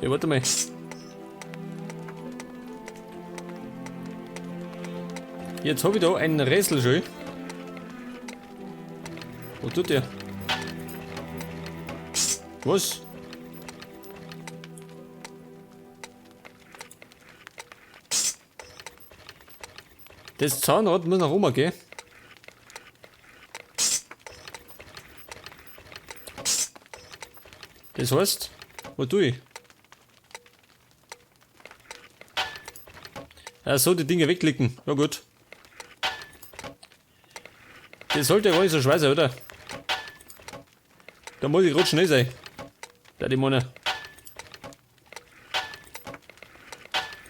Ja, warte mal. Jetzt habe ich da einen Rätsel schon. Was tut der? Was? Das Zahnrad muss nach oben gehen. Das heißt, was tue ich? Ja, so die Dinge wegklicken. Ja gut. Das sollte ja gar nicht so schwer sein, oder? Da muss ich grad schnell sein. Da die meine.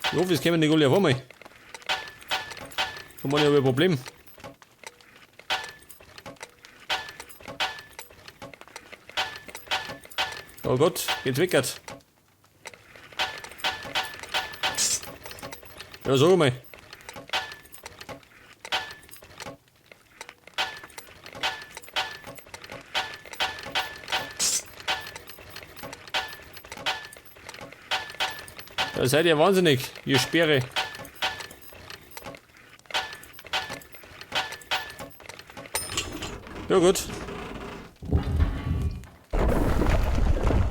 Ich hoffe, es kommen nicht alle auf einmal. Da habe ich aber ein Problem. Oh Gott, geht's weg. Ja, sag mal. Da seid ihr wahnsinnig, ihr Sperre. Ja gut.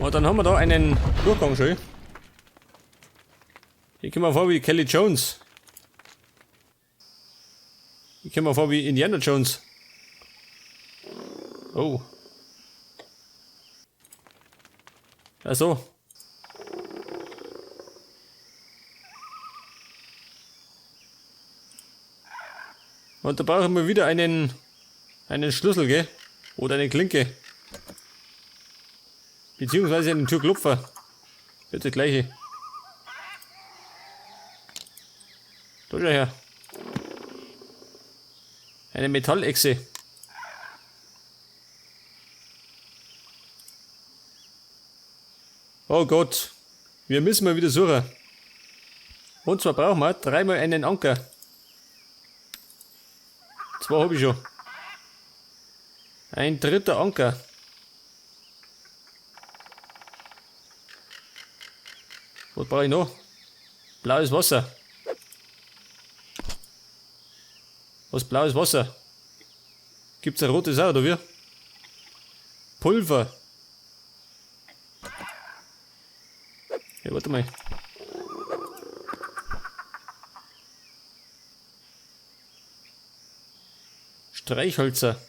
Und dann haben wir da einen Durchgang schon. Ich komme mir vor wie Kelly Jones. Ich komme mir vor wie Indiana Jones. Oh. Ach so. Und da brauchen wir wieder einen Schlüssel, gell? Oder eine Klinke. Beziehungsweise einen Türklopfer. Wird das gleiche. Da schau her. Eine Metallechse. Oh Gott. Wir müssen mal wieder suchen. Und zwar brauchen wir dreimal einen Anker. Zwei habe ich schon. Ein dritter Anker. Was brauche ich noch? Blaues Wasser. Was blaues Wasser? Gibt's ein rotes auch, oder wie? Pulver. Ja, warte mal. Streichhölzer.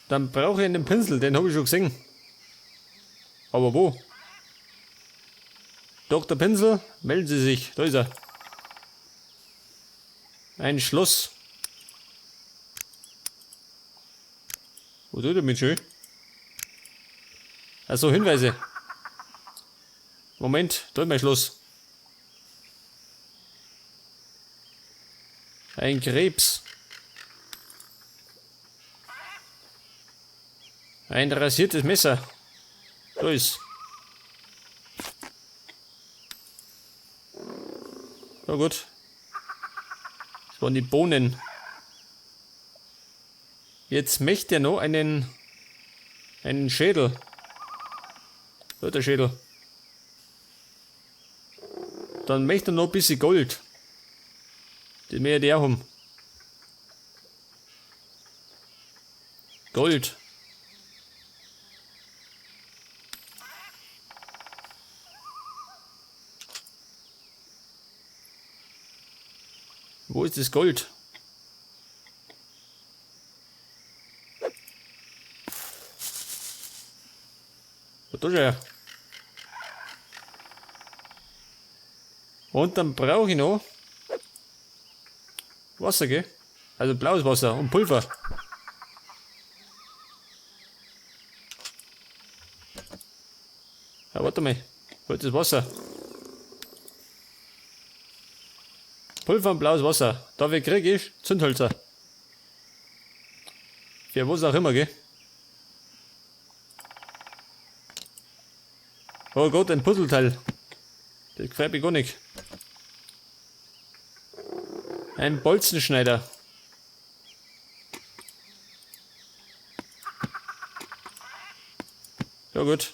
Dann brauche ich einen Pinsel, den habe ich schon gesehen. Aber wo? Dr. Pinsel, melden Sie sich. Da ist er. Ein Schloss. Wo tut er mit schön? Also Hinweise. Moment, da ist mein Schloss. Ein Krebs. Ein rasiertes Messer. Da ist. Na gut. Das waren die Bohnen. Jetzt möchte er noch einen Schädel. Da der Schädel. Dann möchte er noch ein bisschen Gold. Den mehr der haben. Gold. Wo ist das Gold? Da ist er. Und dann brauche ich noch Wasser, gell? Also blaues Wasser und Pulver. Ja, warte mal. Wo ist das Wasser? Pulver und blaues Wasser. Dafür krieg ich Zündhölzer. Für was auch immer, gell? Oh Gott, ein Puzzleteil. Das gefällt mir gar nicht. Ein Bolzenschneider. Ja gut.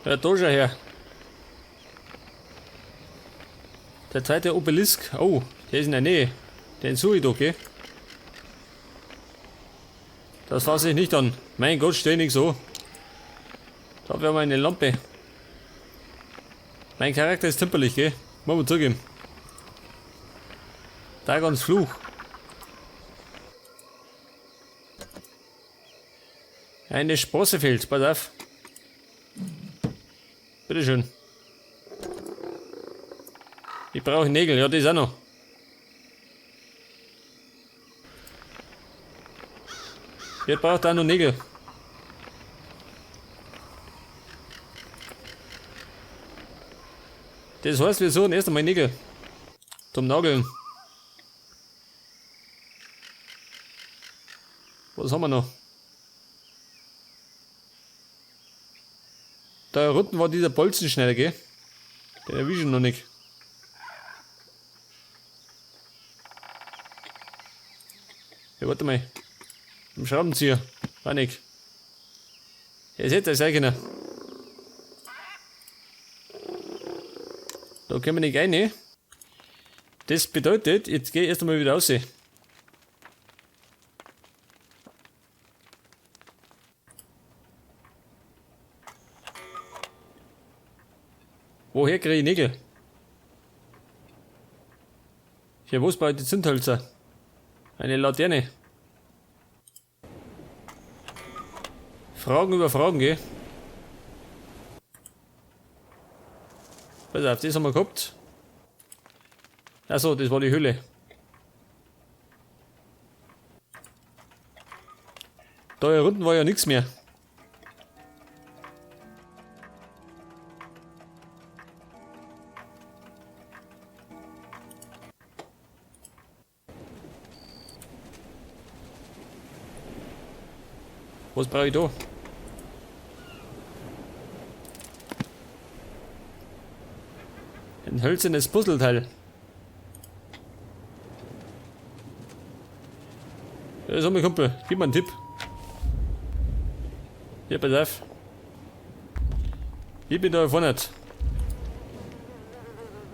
Ja, da schau her. Der zweite Obelisk. Oh, der ist in der Nähe. Den suche ich doch, gell? Das fasse ich nicht an. Mein Gott, steh nicht so. Da wäre mal eine Lampe. Mein Charakter ist zimperlich, gell? Muss man zugeben. Dagons Fluch. Eine Sprosse fehlt, pass auf. Bitteschön. Ich brauche Nägel, ja, das auch noch. Wer braucht auch noch Nägel? Das heißt, wir suchen erst einmal Nägel. Zum Nageln. Was haben wir noch? Da unten war dieser Bolzenschneider, gell? Den erwische ich noch nicht. Ja, warte mal. Im Schraubenzieher. Panik. Ja, seht ihr, sein können. Da können wir nicht rein. Das bedeutet, jetzt geh ich erst einmal wieder raus. Woher kriege ich Nägel? Hier, wo ist bei die Zündhölzer? Eine Laterne. Fragen über Fragen, gell? Pass auf, das haben wir gehabt. Achso, das war die Höhle. Da hier unten war ja nichts mehr. Was brauche ich da? Ein hölzernes Puzzleteil. Ja, sag mal, Kumpel, gib mir einen Tipp. Ja, pass auf. Ich bin da vorne.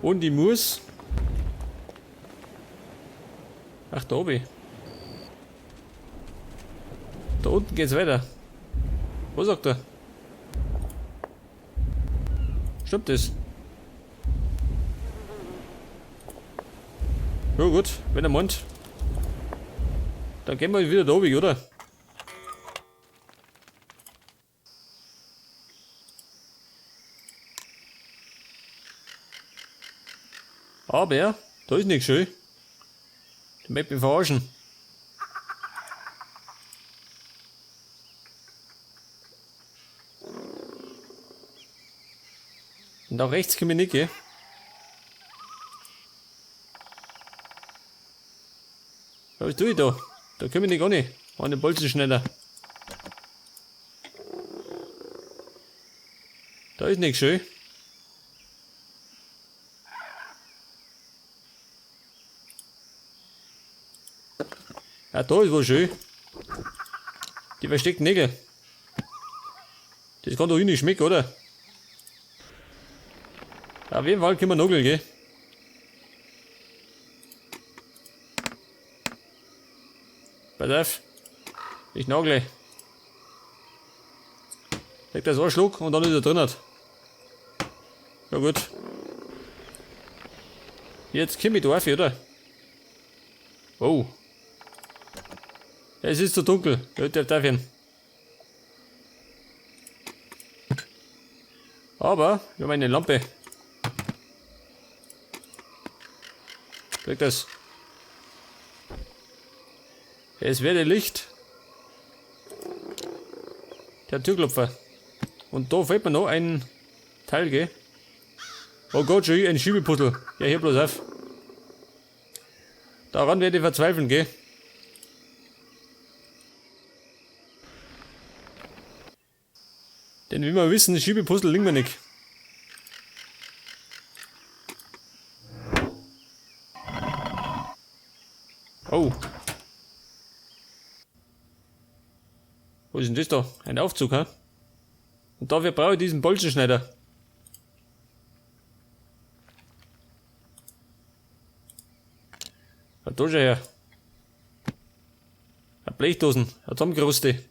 Und ich muss. Ach, da oben. Da unten geht's weiter. Was sagt er? Stimmt das? Ja gut, wenn er meint. Dann gehen wir wieder da oben, oder? Aber, da ist nichts schön. Die möchte mich verarschen. Und auch rechts können wir nicht gehen. Was tue ich da? Da können wir nicht gar nicht. An den Bolzenschneider. Da ist nichts schön. Ja, da ist was schön. Die versteckten Nägel. Das kann doch nicht schmecken, oder? Auf jeden Fall können wir nageln, gell? Pass auf. Ich nagle. Legt das einen Schluck und dann ist er drin. Ja gut. Jetzt komm ich da auf, oder? Oh. Es ist zu dunkel. Ja, der darf hin. Aber wir haben eine Lampe. Kriegt das. Es werde Licht. Der Türklopfer. Und da fehlt mir noch ein Teil, gell? Oh Gott, schon ein Schiebepuzzle. Ja, hier bloß auf. Daran werde ich verzweifeln, gell? Denn wie wir wissen, Schiebepuzzle liegen wir nicht. Oh. Wo ist denn das da? Ein Aufzug, hä? Und dafür brauche ich diesen Bolzenschneider. Ja, da schau her. Eine Blechdosen, eine zusammengeroste.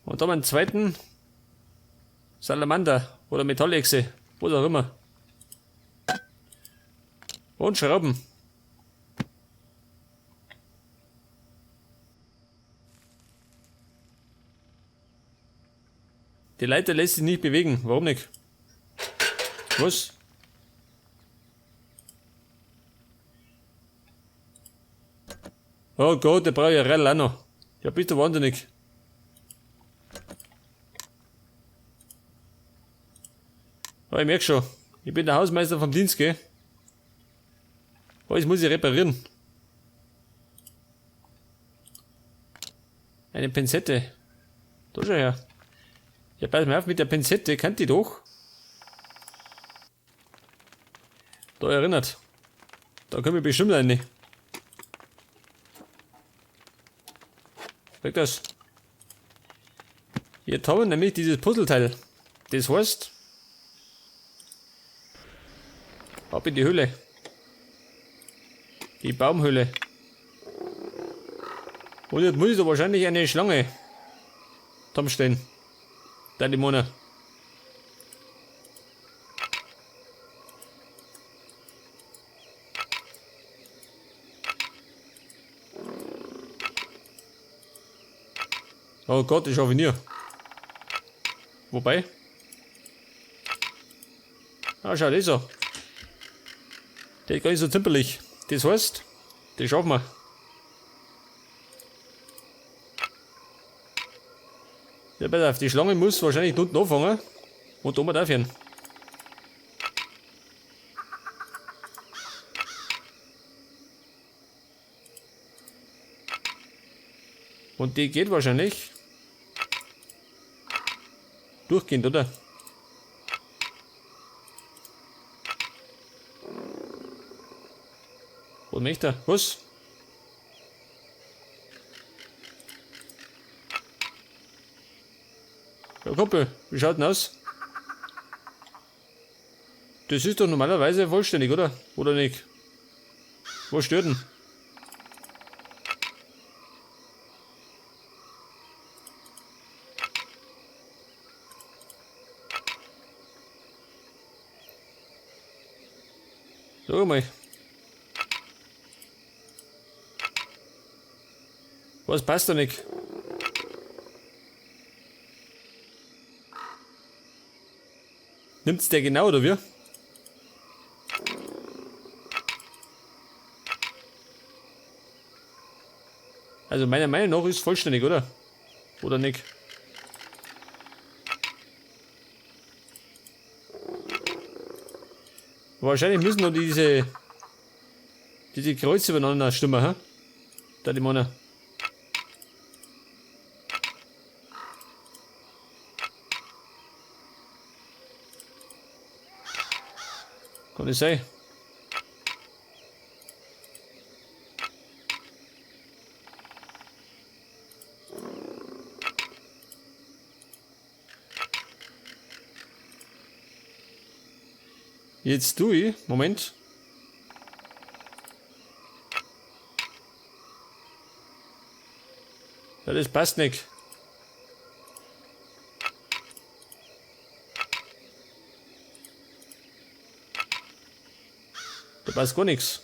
Und da haben wir einen zweiten Salamander oder Metallechse, was auch immer. Und Schrauben. Die Leiter lässt sich nicht bewegen, warum nicht? Was? Oh Gott, der braucht ja Rell auch noch. Ja, bist du wahnsinnig. Aber ich merk schon, ich bin der Hausmeister vom Dienst, gell? Alles muss ich reparieren. Eine Pinzette. Da schau her. Ja, pass mal auf mit der Pinzette, kennt die doch. Da erinnert. Da können wir bestimmt eine. Weg das. Jetzt haben wir nämlich dieses Puzzleteil. Das heißt, ab in die Höhle. Die Baumhöhle. Und jetzt muss ich da wahrscheinlich eine Schlange zusammenstellen. Da die Mona. Oh Gott, ich schaffe nie. Wobei. Ah, schau, das so. Der ist gar nicht so zimperlich. Das heißt, das schaffen wir. Ja, pass auf, die Schlange muss wahrscheinlich unten anfangen und oben aufhören. Und die geht wahrscheinlich durchgehend, oder? Was möchte er? Was? Ja, Kumpel, wie schaut denn aus? Das ist doch normalerweise vollständig, oder? Oder nicht? Was stört denn? Sag mal. Was passt da nicht? Nimmt's der genau, oder wie? Also meiner Meinung nach ist es vollständig, oder? Oder nicht? Wahrscheinlich müssen noch diese Kreuze übereinander stimmen, hä? Da die Männer. Kann das sein? Jetzt tu ich, Moment. Ja, das passt nicht. Da passt gar nichts.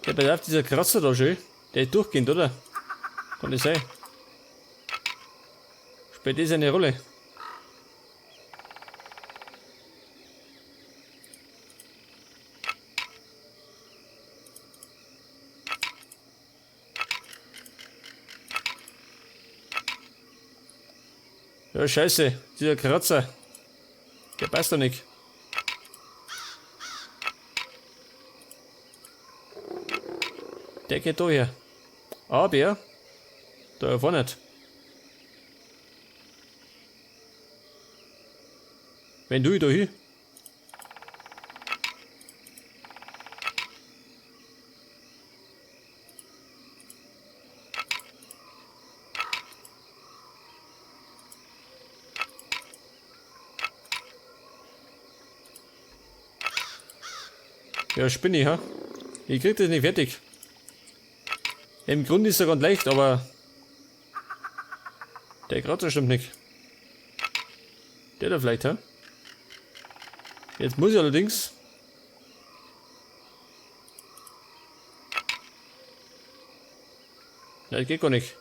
Ja, pass auf, dieser Kratzer da schön. Der ist durchgehend, oder? Kann das sein? Spielt das eine Rolle? Ja, scheiße, dieser Kratzer. Der passt doch nicht. Der geht da her. Aber da war nicht. Wenn du da hin. Ja, spinne ich, ha? Ich krieg das nicht fertig. Im Grunde ist er ganz leicht, aber der Kratzer stimmt nicht. Der da vielleicht, ha? Jetzt muss ich allerdings. Ja, das geht gar nicht.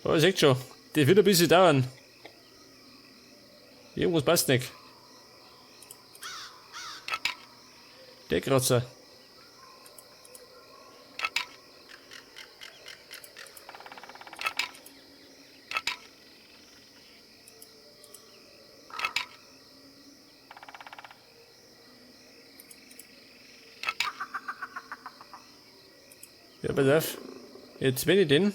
Oh, ihr seht schon, das wird ein bisschen dauern. Irgendwas passt nicht. Der Kratzer. Ja, pass auf. Jetzt wenn ich den.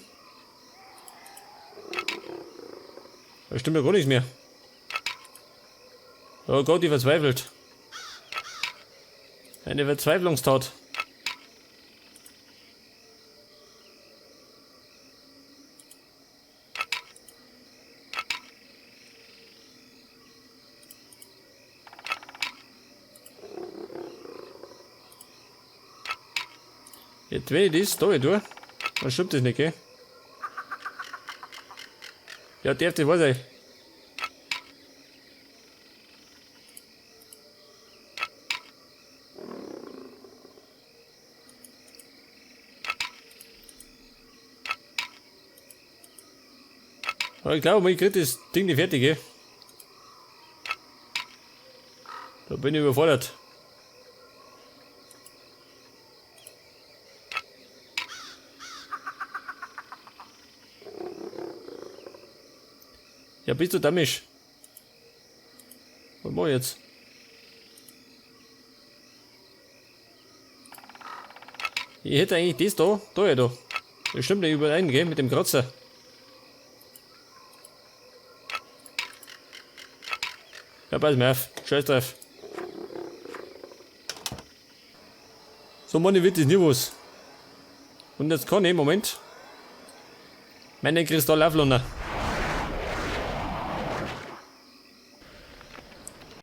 Da stimmt ja gar nichts mehr. Oh Gott, ich verzweifelt. Eine Verzweiflungstat. Jetzt wenn ich das da tue, dann stimmt das nicht, gell? Ja, darf das wahr sein. Aber ich glaube, ich krieg das Ding nicht fertig, gell? Da bin ich überfordert. Ja, bist du dämlich? Was mach ich jetzt? Ich hätte eigentlich das da, da ja da. Das stimmt nicht überein, gell, mit dem Kratzer. Ja, pass mir auf. Scheiß drauf. So, Mann, wird das nie was. Und jetzt kann ich, Moment, meine Kristall aufladen.